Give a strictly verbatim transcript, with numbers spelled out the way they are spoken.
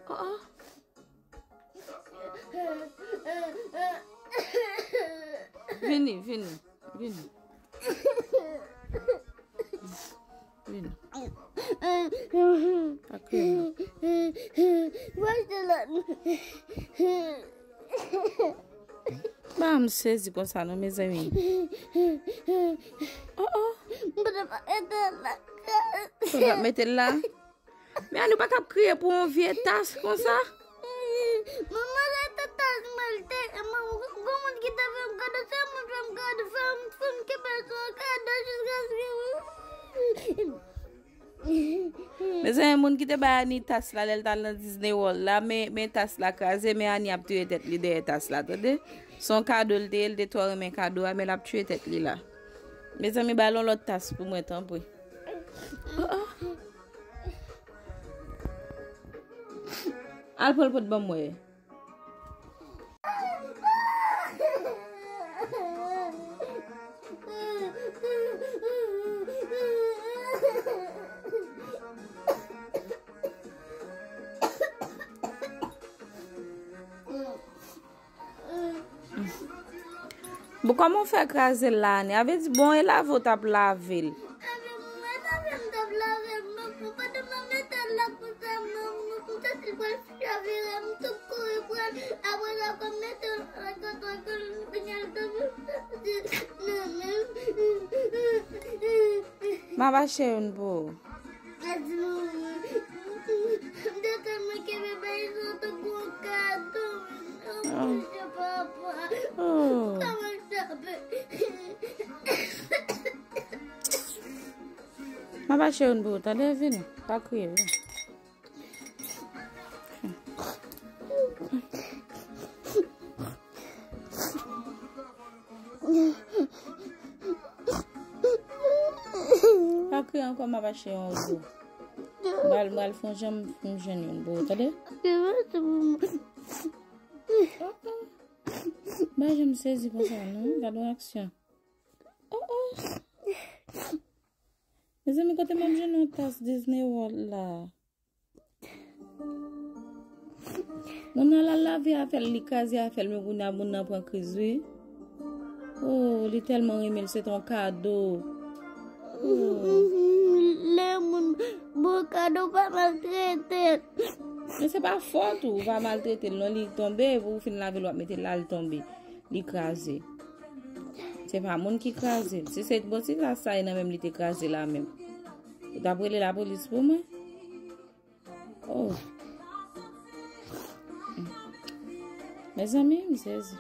Oh, oh. Vini, vini, vini. Vini. Pa kriye non. Ba m sezi konsa non, mezanmi. Oh, oh. Fò n ap mete l la. Men Ani, ou pa kab kriye pou yon vye tas konsa. Manman, la te tas mwen, te, manman, gon moun ki te fè m kado, se moun fè m kado, fè m, fè m kenbe sou kado jiskaske. Mezanmi, moun ki te bay Ani tas la, lè l t al nan Disney World la, men, men tas la kraze, men Ani ap touye tèt li dèyè tas la, tande? Se yon kado l te ye, l te twò renmen kado a, men l ap touye tèt li la. Mezanmi, ba l yon lòt tas pou mwen, tanpri. Oh, oh. Al pran l pot ban m wè. Bon, kòman w fè kraze l la, Ani? A vle di, bon, e lave w t ap lave l. Mwen t ap, mwen t ap lave l, men pandan m ap mete l la konsa, mwen, mwen, mwen santi l pral chavire m, m tou kouri pran l. Apre sa, kòm mete l nan kote, kote, kote, kote, kote, kote, M ap achte youn pou ou. Mèsi, manman. M te tèlman kenbe bagay sa tankou yon kado. Oh, oh, Bondye, papa. Oh. Sa va chape. M ap achte youn pou ou, tande, vini. Pa kriye, vini. Pa kriye ankò, m ap achte yon pou ou. M pral, m pral fè yon jan m, m jwenn youn pou ou, tande? M pa janm sezi konsa, non. Gade yon aksyon. Oh, oh. Mezanmi, kote m ap jwenn yon tas Disney World la? Moun nan al lave afè l, li kraze afè l, men kounye a moun nan pran kriz, wi. Oh, li tèlman renmen l, se t yon kado. Oh. Lè moun ba w kado, pa maltrete l. Men se pa fòt ou, ou pa maltrete l, non, li tonbe, epi ou fin lave l, w ap mete l la, li tonbe. Li kraze. Se pa moun ki kraze l. Si se, bon, si sa, sa e nan menm li te kraze la menm. Ou t ap rele lapolis pou mwen? Oh. Mezanmi, m sezi.